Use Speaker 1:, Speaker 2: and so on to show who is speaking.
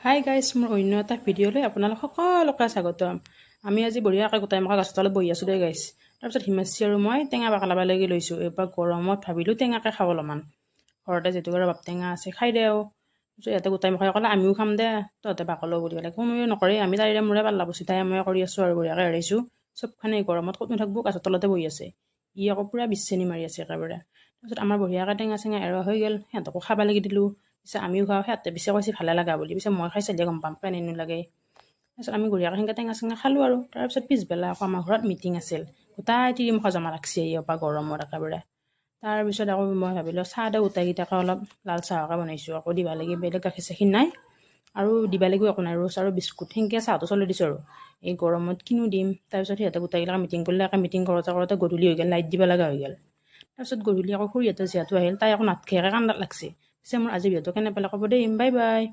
Speaker 1: Hi guys, মোৰ অন্য এটা ভিডিঅ'লৈ আপোনালোক সকলোকে স্বাগতম। আমি আজি বঢ়িয়াকৈ গোটাই মখা গছৰ তলত বহি আছোঁ দেই গাইছ। তাৰপিছত হিমাশ্ৰী আৰু মই টেঙা বাকলাব লাগি লৈছোঁ। এইবাৰ গৰমত ভাবিলোঁ টেঙাকে খাওঁ অলপমান। ঘৰতে যিটো ৰবাব টেঙা আছে, খাই দে আৰু। তাৰপিছত ইয়াতে গোটাই মখাই ক'লে, "আমিও খাম দে, তহঁতে বাকলো" বুলি ক'লে। কোনোৱে নকৰে, আমি তাইৰে মোৰে পাল্লা বস্তু তাই মই কৰি আছোঁ আৰু বঢ়িয়াকৈ এৰাইছোঁ। চবখানে গৰমত ক'তনো থাকিব, গাছৰ তলতে বহি আছে। ই আকৌ পূৰা বিচনী মাৰি আছে একেবাৰে। তাৰপিছত আমাৰ বঢ়িয়াকৈ টেঙা চেঙা এৰোৱা হৈ গ'ল। সিহঁতকো খাব লাগি দিলোঁ, পিছে আমিও খাওঁ। সিহঁতে পিছে কৈছে ভালে লগা বুলি। পিছে মই খাই চালে গম পাম কেনেনো লাগে। তাৰপিছত আমি বঢ়িয়াকৈ সেনেকৈ টেঙা চেঙা খালোঁ আৰু তাৰপিছত পিছবেলা আকৌ আমাৰ ঘৰত মিটিং আছিল। গোটাই তিৰিমখা জমা লাগছে এই পৰা গৰমত একেবাৰে। তাৰপিছত আকৌ মই ভাবিলোঁ চাহ দিওঁ গোটাইকেইটাকে, অলপ লাল চাহকে বনাইছোঁ। আকৌ দিবা লাগি বেলেগ গাখীৰ চাখীৰ নাই আৰু দিবা লাগিব একো নাই, ৰোষ্ট আৰু বিস্কুট, সেনেকৈ চাহটো চলি দিছোঁ আৰু এই গৰমত কিনো দিম। তাৰপিছত সিহঁতে গোটাইগিলাক মিটিং কৰিলে। একে মিটিং কৰোঁতে কৰোঁতে গধূলি হৈ গ'ল, লাইট দিব লগা হৈ গ'ল। তাৰপিছত গধূলি আকৌ খুৰীহঁতৰ জীয়াটো আহিল, তাই আকৌ নাথখেকে কান্দাত লাগছে। পিছে মোৰ আজি ভিডিঅ'টো কেনে পালে ক'ব দেই। Bye bye.